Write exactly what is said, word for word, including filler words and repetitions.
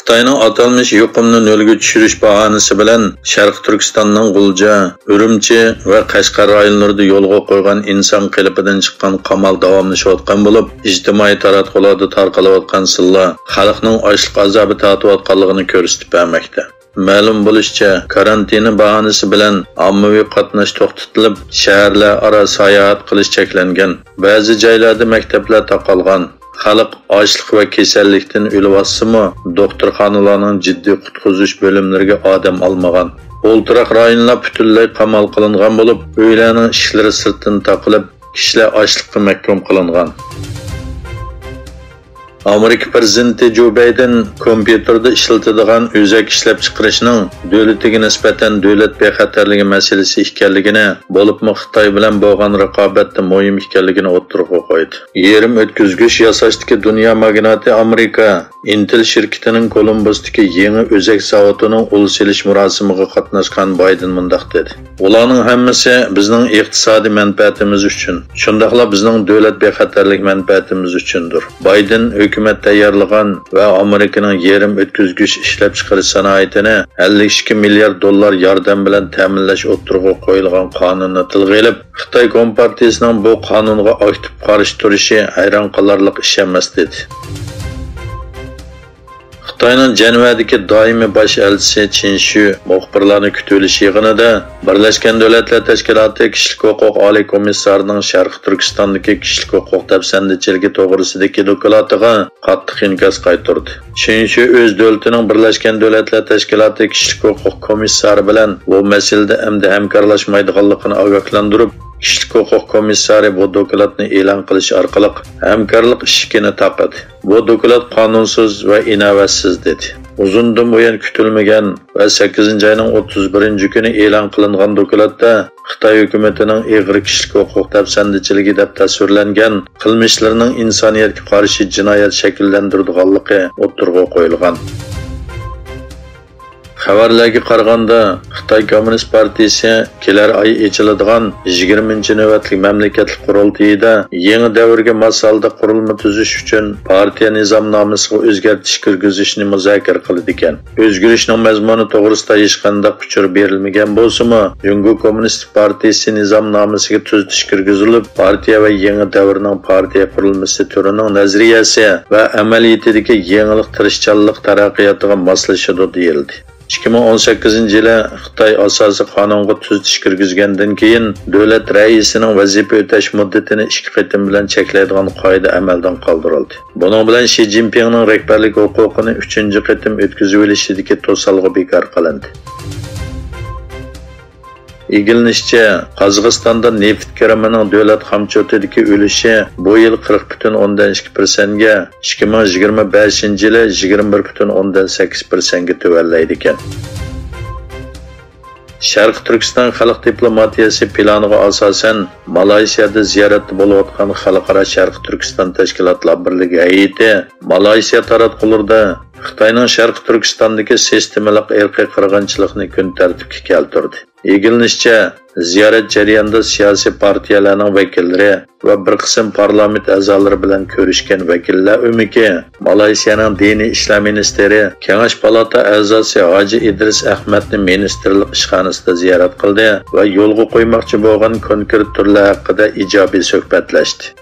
خىتاينىڭ ئاتالمىش يۇقۇمنى نۆلگە چۈشۈرۈش باھانىسى بىلەن شەرقىي تۈركىستاننىڭ غۇلجا، ئۈرۈمچى ۋە قەشقەر رايونلىرىدا يولغا قويغان ئىنسان قېلىپىدىن چىققان قامال داۋاملىشىۋاتقان بولۇپ، ئىجتىمائىي تاراتقۇلاردا تارقىلىۋاتقان سىنلار خەلقنىڭ ئاچلىق ئازابى تارتىۋاتقانلىقىنى كۆرسىتىپ بەرمەكتە. مەلۇم بولۇشىچە، كارانتىنى باھانىسى بىلەن ئاممىۋى قاتناش توختىتىلىپ، شەھەرلەر ئارا ساياھەت قىلىش چەكلەنگەن. بەزى جايلاردا مەكتەپلەر تاقالغان. خەلق ئاچلىق ۋە كېسەللىكتىن ئۆلۈۋاتسىمۇ، دوختۇرخانىلارنىڭ جىددىي قۇتقۇزۇش بۆلۈملىرىگە ئادەم ئالمىغان. ئولتۇراق رايونلار پۈتۈنلەي قامال قىلىنغان بولۇپ، ئۆيلەرنىڭ ئىشىكلىرى سىرتتىن تاقىلىپ، كىشىلەر ئاچلىققا مەھكۇم قىلىنغان. ئامېرىكا پىرېزىدېنتى جو بايدېن كومپيۇتېردا ئىشلىتىدىغان ئۆزەك ئىشلەپچىقىرىشنىڭ دۆلىتىگە نىسبەتەن دۆلەت بىخەتەرلىكى مەسىلىسى ئىكەنلىكىنى، بولۇپمۇ خىتاي بىلەن بولغان رىقابەتتە مۇھىم ئىكەنلىكىنى ئوتتۇرىغا قويدى. يېرىم ئۆتكۈزگۈچ ياساشتىكى دۇنيا ماگناتى ئامېرىكا ئىنتېل شىركىتىنىڭ كولومبوستىكى يېڭى ئۆزەك زاۋۇتىنىڭ ئۇل سېلىش مۇراسىمىغا قاتناشقان بايدېن مۇنداق دېدى: «ئۇلارنىڭ ھەممىسى بىزنىڭ ئىقتىسادىي مەنپەئەتىمىز ئۈچۈن، شۇنداقلا بىزنىڭ دۆلەت بىخەتەرلىك مەنپەئەتىمىز ئۈچۈندۇر.» بايدېن ھۆكۈمەت تەييارلىغان ۋە ئامېرىكىنىڭ يېرىم ئۆتكۈزگۈچ ئىشلەپچىقىرىش سانائىتىنى ئەللىك ئىككى مىليارد دوللار ياردەم بىلەن تەمىنلەش ئوتتۇرىغا قويۇلغان قانۇننى تىلغا ئېلىپ، خىتاي كومپارتىيىسىنىڭ بۇ قانۇنغا ئاكتىپ قارشى تۇرۇشى ھەيران قالارلىق ئىش ئەمەس، دېدى. خىتاينىڭ جەنۋەدىكى دائىمىي باش ئەلچىسى چىن شۈ مۇخبىرلارنى كۈتۈۋېلىش يىغىنىدا بىرلەشكەن دۆلەتلەر تەشكىلاتى كىشىلىك ھوقۇق ئالىي كومىسسارىنىڭ شەرقىي تۈركىستاندىكى كىشىلىك ھوقۇق دەپسەندىچىلىكى توغرىسىدىكى دوكلاتىغا قاتتىق ئىنكاس قايتۇردى. چىن شۈ ئۆز دۆلىتىنىڭ بىرلەشكەن دۆلەتلەر تەشكىلاتى كىشىلىك ھوقۇق كومىسسارى بىلەن بۇ مەسىلىدە ئەمدى ھەمكارلاشمايدىغانلىقىنى ئاگاھلاندۇرۇپ، كىشىلىك ھوقۇق كومىسسارى بۇ دوكلاتنى ئېلان قىلىش ئارقىلىق ھەمكارلىق ئىشىكىنى تاقىدى. بۇ دوكلات قانۇنسىز ۋە ئىناۋەتسىز، دېدى. ئۇزۇندىن بۇيان كۈتۈلمىگەن ۋە سەككىزىنچى ئاينىڭ ئوتتۇز بىرىنچى كۈنى ئېلان قىلىنغان دوكلاتتا خىتاي ھۆكۈمىتىنىڭ ئېغىر كىشىلىك ھوقۇق دەپسەندىچىلىكى دەپ تەسۋىرلەنگەن قىلمىشلىرىنىڭ ئىنسانىيەتكە قارشى جىنايەت شەكىللەندۈرىدىغانلىقى ئوتتۇرىغا قويۇلغان. خەۋەرلەرگە قارىغاندا، خىتاي كوممۇنىست پارتىيىسى كېلەر ئاي ئېچىلىدىغان يىگىرمىنچى نۆۋەتلىك مەملىكەتلىك قۇرۇلتىيىدا يېڭى دەۋرگە ماس ھالدا قۇرۇلما تۈزۈش ئۈچۈن پارتىيە نىزامنامىسىغا ئۆزگەرتىش كىرگۈزۈشنى مۇزاكىرە قىلىدىكەن. ئۆزگىرىشنىڭ مەزمۇنى توغرىسىدا ھېچقانداق ئۇچۇر بېرىلمىگەن بولسىمۇ، جۇڭگو كوممۇنىست پارتىيىسى نىزامنامىسىغا تۈزىتىش كىرگۈزۈلۈپ، پارتىيە ۋە يېڭى دەۋرنىڭ پارتىيە قۇرۇلمىسى تۈرىنىڭ نەزەرىيەسى ۋە ئەمەلىيىتىدىكى يېڭىلىق تىرىشچانلىق تەرەققىياتىغا ماسلىشىدۇ، دېيىلدى. ئىككى مىڭ ئون سەككىزىنچى يىلى خىتاي ئاساسىي قانۇنغا تۈزىتىش كىرگۈزگەندىن كېيىن، دۆلەت رەئىسىنىڭ ۋەزىپە ئۆتەش مۇددىتىنى ئىككى قېتىم بىلەن چەكلەيدىغان قائىدە ئەمەلدىن قالدۇرۇلدى. بۇنىڭ بىلەن شى جىنپىڭنىڭ رەھبەرلىك ھوقۇقىنى ئۈچىنچى قېتىم ئۆتكۈزۈۋېلىشىدىكى توسالغۇ بىكار قىلىندى. ئىگىلىنىشىچە، قازاقىستاندا نېفىت كىرىمىنىڭ دۆلەت خامچوتىدىكى ئۈلۈشى بۇ يىل قىرىق پۈتۈن ئوندىن ئىككى پىرسەنتكە، ئىككى مىڭ يىگىرمە بەشىنچى يىلى يىگىرمە بىر پۈتۈن ئوندىن سەككىز پىرسەنتكە تۆۋەنلەيدىكەن. شەرقىي تۈركىستان خەلق دىپلوماتىيەسى پىلانىغا ئاساسەن، مالايسىيادا زىيارەتتە بولۇۋاتقان خەلقئارا شەرقىي تۈركىستان تەشكىلاتلار بىرلىكى ھەيئىتى مالايسىيا تاراتقۇلىرىدا خىتاينىڭ شەرقىي تۈركىستاندىكى سىستېمىلىق ئىرقىي قىرغىنچىلىقىنى كۈن تەرتىپكە كەلتۈردى. ئىگىلىنىشىچە، زىيارەت جەريانىدا سىياسىي پارتىيەلەرنىڭ ۋەكىللىرى ۋە بىر قىسىم پارلامېنت ئەزالىرى بىلەن كۆرۈشكەن ۋەكىللەر ئۆمىكى مالايسىيانىڭ دىنىي ئىشلار مىنىستىرى، كېڭەش پالاتا ئەزاسى ھاجى ئىدرىس ئەخمەتنى مىنىستىرلىق ئىشخانىسىدا زىيارەت قىلدى ۋە يولغا قويماقچى بولغان كونكرېت تۈرلەر ھەققىدە ئىجابىي سۆھبەتلەشتى.